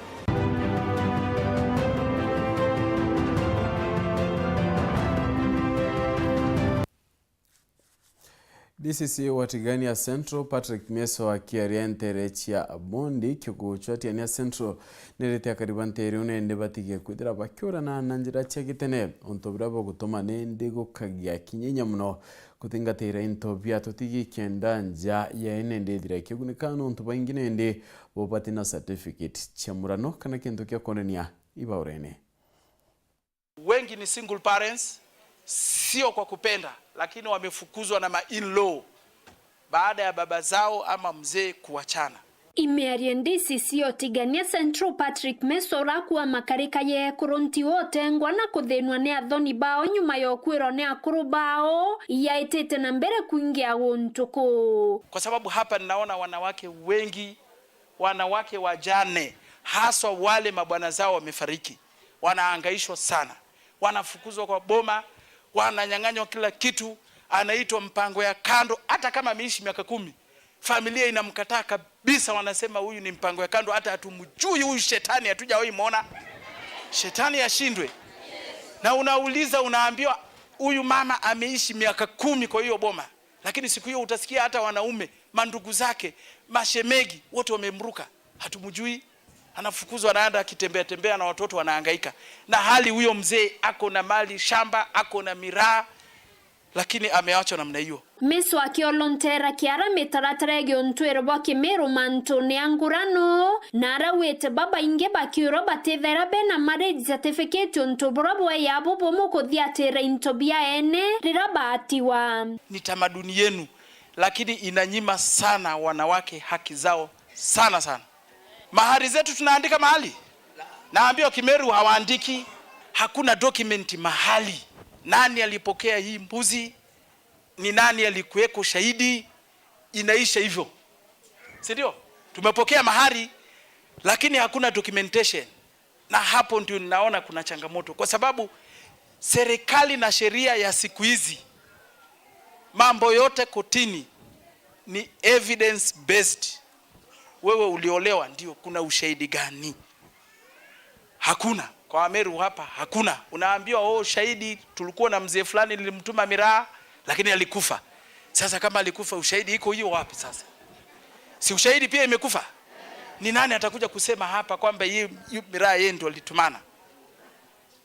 D C C wa Tigania Central, Patrick Mieso, akiaria ntere cia Bondi, kiugo cua Tigania Central, nerete akari ba ntere iu nende batige kwithira bakiurana na njira cia gitene, untu buria bugutuma nende gukagia kinya inya mono kuthingatira into bia tutigi kenda nja ya ene ndithira ikigunika nontu baingi nende bo bati na certificate cia murano kana kintu kia kwonania ibaurene. Wengi ni single parents, sio kwa kupenda, lakini wamefukuzwa na ma-in-law baada ya baba zao ama mzee kuachana. Imearie D C C o Tigania Central Patrick Mesora kuwa makarika ya ekuru nti utengwa na kuthinwa ni athoni bao nyuma ya ukwirwa ni akuru bao yaitite na mbere kwingia guntu kuu. Kwa sababu hapa ninaona wanawake wengi, wanawake wajane, haswa wale mabwana zao wamefariki, wanahangaishwa sana, wanafukuzwa kwa boma, wananyang'anywa kila kitu, anaitwa mpango ya kando, hata kama ameishi miaka kumi. Familia inamkataa kabisa, wanasema, "Huyu ni mpango ya kando, hata hatumjui huyu shetani, hatujawahi muona." Shetani ashindwe. Na unauliza, unaambiwa, "Huyu mama ameishi miaka kumi kwa hiyo boma." Lakini siku hiyo utasikia hata wanaume, mandugu zake, mashemegi, wote wamemruka. "Hatumjui." Anafukuzwa, anaenda akitembea tembea na watoto wanahangaika. Na hali huyo mzee ako na mali shamba, ako na miraa, Lakini ameachwa namna hiyo. Miso akiolontera kiara mitaratara ya giuntwiro bwa Kimiru mantune ya ngurano, na arauite babaingi bakiurwa batithaira bena marriage certificate untu bura bwai abo bumwe kuthiatira into bia ene rira baatiwa. Ni tamaduni yenu, lakini inanyima sana wanawake haki zao sana sana. Mahari zetu tunaandika mahali? Naambiwa Kimeru hawaandiki. Hakuna document mahali. Nani alipokea hii mbuzi? Ni nani alikuweko shahidi? Inaisha hivyo. Si ndio? Tumepokea mahari, lakini hakuna documentation. Na hapo ndio ninaona kuna changamoto, kwa sababu serikali na sheria ya siku hizi, mambo yote kotini ni evidence based. Wewe uliolewa, ndio, kuna ushahidi gani? Hakuna. Kwa Wameru hapa, hakuna. Unaambiwa, "Oh, shahidi, tulikuwa na mzee fulani, nilimtuma miraa, lakini alikufa." Sasa kama alikufa, ushahidi iko hiyo wapi sasa? Si ushahidi pia imekufa? Ni nani atakuja kusema hapa kwamba hii, hii miraa yeye ndio alitumana?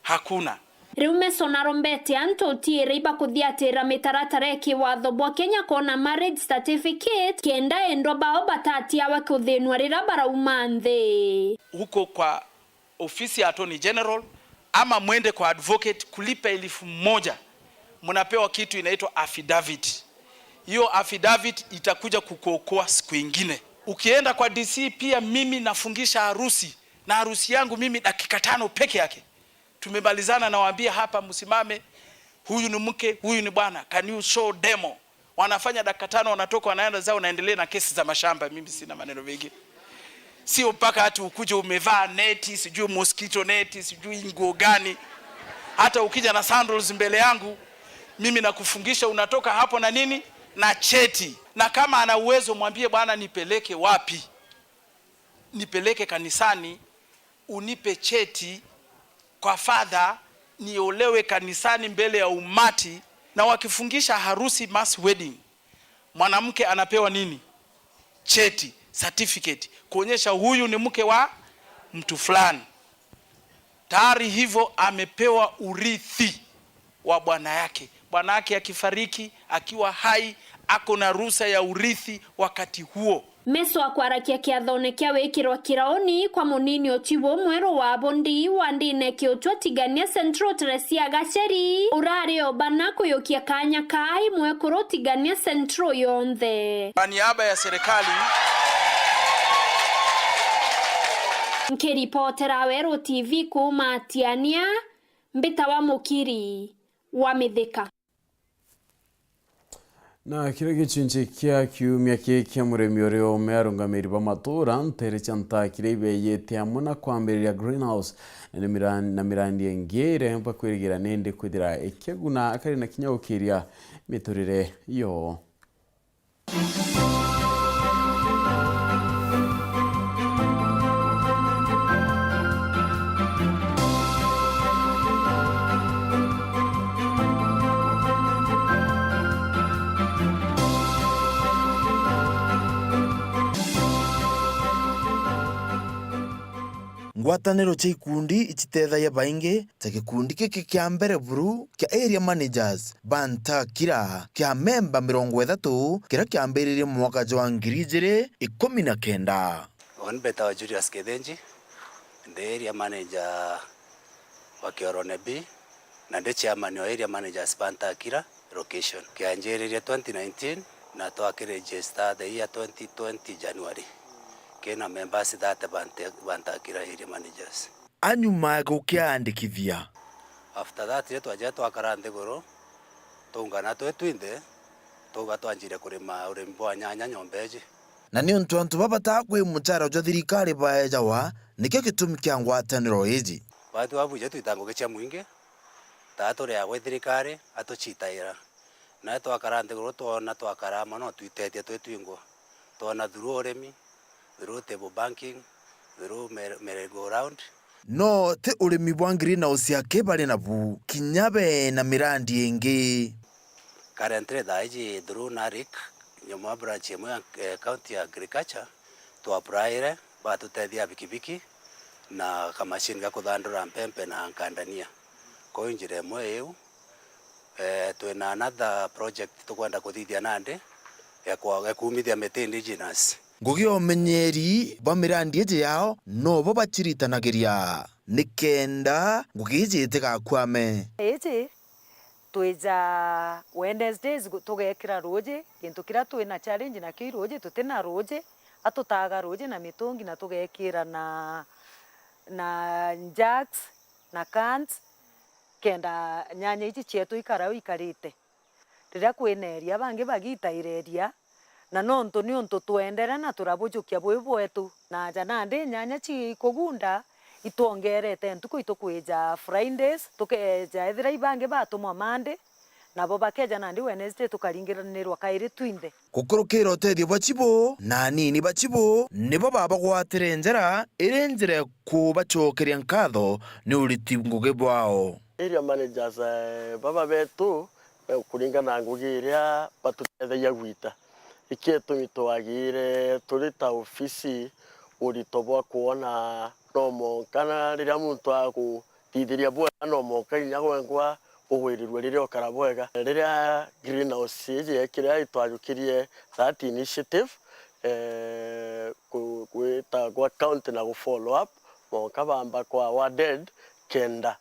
Hakuna. Riu Meso narombete antu utiire ibakuthiatira mitaratara ya kiwatho bwa Kenya koona marriage certificate, kenda endwa bao batatiawe kuthinwa rira barauma nthi. Huko kwa ofisi ya Attorney General ama mwende kwa advocate kulipa elfu moja, mnapewa kitu inaitwa affidavit. Hiyo affidavit itakuja kukuokoa siku ingine. Ukienda kwa D C pia, mimi nafungisha harusi, na harusi yangu mimi dakika tano peke yake. Tumemalizana, nawaambia hapa, msimame, huyu ni mke, huyu ni bwana, can you show demo? Wanafanya dakika tano, wanatoka, wanaenda zao, wanaendelea na kesi za mashamba. Mimi sina maneno mengi. Sio mpaka ati ukuje umevaa neti, sijui mosquito neti, sijui nguo gani. Hata ukija na sandals mbele yangu, mimi nakufungisha, unatoka hapo na nini? Na cheti. Na kama ana uwezo, mwambie, "Bwana, nipeleke wapi? Nipeleke kanisani, unipe cheti kwa father, niolewe kanisani mbele ya umati." Na wakifungisha harusi, mass wedding, mwanamke anapewa nini? Cheti, certificate, kuonyesha huyu ni mke wa mtu fulani. Tayari hivyo amepewa urithi wa bwana yake. Bwana yake akifariki, akiwa hai, ako na ruhusa ya urithi wakati huo. Meso akwarakia kiathone kia wikirwa kirauni kwa munini Ochiwo, mweru wa Bondi wa ndine Kiuchwa Tigania Central, Teresia Gacheri, urari o bana kuyukia kanya kaa imwekuru Tigania Central yonthe. Kwa niaba ya serikali. Nkiripotera Weru T V kuuma Tiania, mbitawa Mukiri wa Mithika. Na kiria gicunci kia kiumia kii kia murimi uria ume arungamiri ba matuura, nteere cia Ntakira ibeyete amwe na kwambiriria greenhouse, na ni mira-, na mirandi ingi iria bakwirigira nindi kwithira ikiaguna akari na kinya gukiria miturire yoo. Ngwataniro cia ikundi icitethagia baingi, ta gikundi giki kia mbere buru kia area managers ba Ntakira kia memba mirongo ithatu, kiria kiambiririe mwaka jwa ngiri ijiri ikumi na kenda. Uni mbetawa Julius Kithinji, ndi area manager wa Kiorone B, na ndi chairman wa area managers ba Ntakira location. Kianjiririe twenty nineteen na twakiregister the year twenty twenty January. Kina members thirty ba Nta-, ba Ntakira area managers. Anyuma ya gukiandikithia. After that, ri twaja twakara nthiguru, twaungana twi twinthe, twauga twanjire kurima urimi bwa nyanya nyomba iji. Na niuntu antu babataa kwi muchara jwa thirikari baejawa, nikio gitumi kia ngwataniro iji. Baatwi babuja twita ngugi cia mwingi, taa turiagwa i thirikari atucitaira. Nae twakara nthiguru twona twakara mono twitetie twi twingwa. Twona through urimi, through table banking, through mer-, merry go round. No ti urimi bwa greenhouse aki bari nabu, kinya be na mirandi ingi. Currently thaa iji through NARIC, nyuma branch imwe ya, eh, county ya agriculture, twa applyire, batutethia bikibiki na kamachine ga kuthandura mpempe na nkandania. Kwou njira imwe iu, Eh, twina another project tukwenda kuthithia nandi ya kwa-, ya kuumithia miti indigenous. Ngugi ya umenyeri bwa mirandi iji yao nobo baciritanagiria nikenda ngugi iji itigakwame. Iji twija Wednesdays gu-, tugekira ruuji, gintu kiria twina challenge nakio i ruuji, tutina ruuji, atutaga ruuji na mitungi na tugekira na, na jugs na cans, kenda nyanya iji cietu ikara u ikarite. Riria kwina eria, bangi bagitaira eria, na nontu niuntu twendere na turabujukia bwi bwetu. Na aja nandi nyanya cikugunda, itwongerete ntuku itukwija Fridays, tukeja ethira ibangi batumwa Monday, nabo bakeja nandi Wednesday tukaringiranirwa kairi twinthe. Gukurukira utethio bwa Chibo, na anini ba Chibo nibo babagwatire njara, iri njira ya kubacokeria nkatho ni uriti ngugi bwao. Area managers, eh, baba betu, eh, kuringana na ngugi iria batutethagia gwita. Iki gitumi twagire turi ta ofisi urito bwa kwona no mwanka na riria muntu aguthithiria bwega no mwanka inya gwengwa ugwirirue riria ukara bwega. Riria greenhouse iji yekire, itwajukirie that initiative, eh, ku-, gwita gwa county na gu follow up, mwanka bamba kwa awarded kenda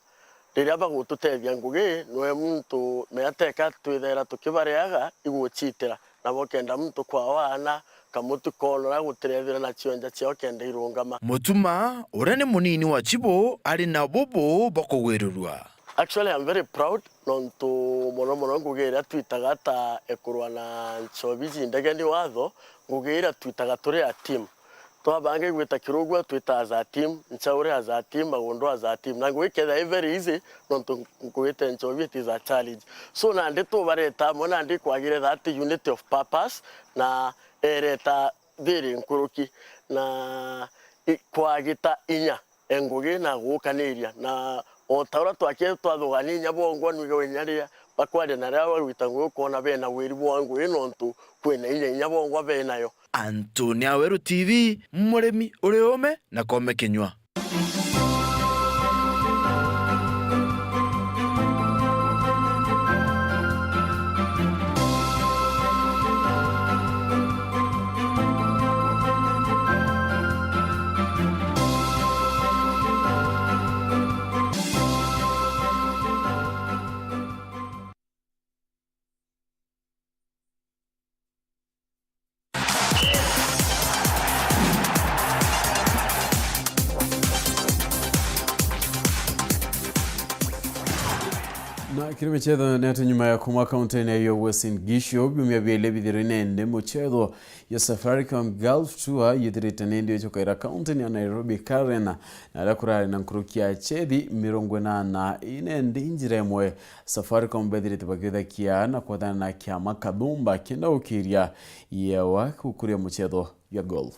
riria bagututethia ngugi, nwe muntu mea teka twithaira tukibareaga igucitira, nabo kenda muntu kwao aana kamutu koonora gutirethira na cionja ciao kenda irungama. Mutuma, uria ni munini wa Chibo, ari na bubu bwa kugwirirua. Actually, I'm very proud, nontu mono mono ngugi iria twitaga ta ekurwa na nchobi cindege ni watho, ngugi iria twitaga turi a team. Twabanga igwita kirugua, twita as a team, nchaure as a team, magundu as a team. Na ngugi kethira i very easy, nontu ngugi ta nchobi it is a challenge. So nandi tubareta amwe, nandi kwagire that unity of purpose, na ereta thiri nkuruki, na i-, kwagita inya e ngugi na gukaniria. Na o ta uria twakire twathugania inya bongwa, nwige inya riria bakwaria na riria bagwita ngugi, ukoona bena wiri bwa ngugi, nontu kwina inya, inya bongwa benayo. Anthony Aweru T V, murimi uri ume na koome kinyua. Na kiri michetho, ni ati nyuma ya kuuma kaunti-ini ya Uasin Gishu, biumia biili bithirwe nende muchetho ya Safaricom Golf Tour yithirite nindi icukaira kaunti-ini ya Nairobi, Karen, na aria kurari na nkuruki ya achethi mirongo inana inende njira imwe. Safaricom bethirite bakiuthakia na kwathana na kiama Kathumba kenda gukiria yewa kukuria muchetho ya golf.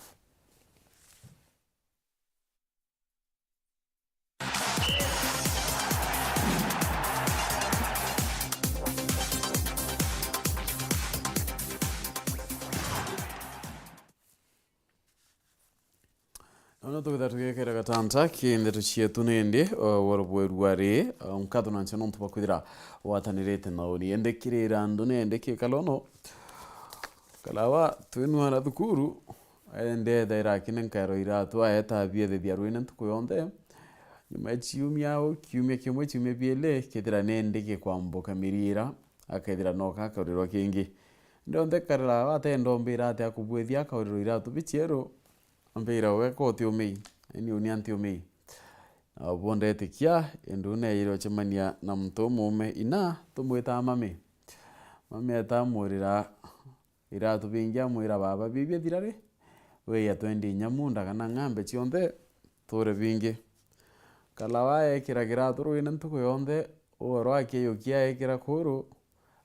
Nono tukitha tugikira gatanta ki ndeto cietu nindi, o, woro bweru ari, o, nkatho na ncheno ntu bakwithira watanirite na uni. Indi kirira andu ni indi kikalono. Kalawa twinwara thukuru, indi ethaira akine nkairo iratu aeta biethethia rwine ntuku yonthe. Nyuma ya ciumia au, kiumia kimwe, ciumia biili, kethira nindi gikwambuka miriira, akethira no gakaurirwa kingi. Indi onthe Kalawa atenda umbira ati akubwithia akaurirwa iratu bicieru. Ambira, "We ko utiumei, ni uni antiumei." Na ubu ndetikia, indi u neeyire ucemania na muntu umuume ina tumwitaa mami. Mami eeta amwirira iratu bingi, amwira, "Baba, biu biathira ri, wija twendie inya munda kana ng'ambe cionthe, tuure bingi." Kalawa eekira kiratu rwine ntuku yonthe, ugoro akiiyukia eekira kuuru,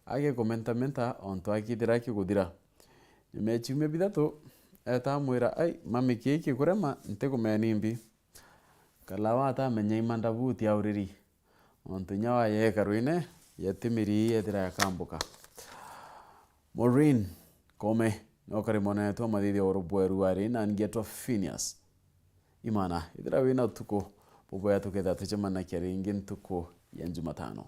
agikumentamenta ontu akithira akiguthira. Nyuma ya ciumia bithatu, eeta amwira, "Ai, mami, kii kikurema, ntikumenya nimbi." Kalawa atamenya imanda buti auriri, ontu inya wayeeka rwine, yati mirii yethira yakambuka. Maureen Kome, ni ukari mwanetu wa mathithio urubweru ari na ngetwa Phineas Imana. Ithira wina utuku bubwea, tukethira tucemanagia ringi ntuku ya Jumatano.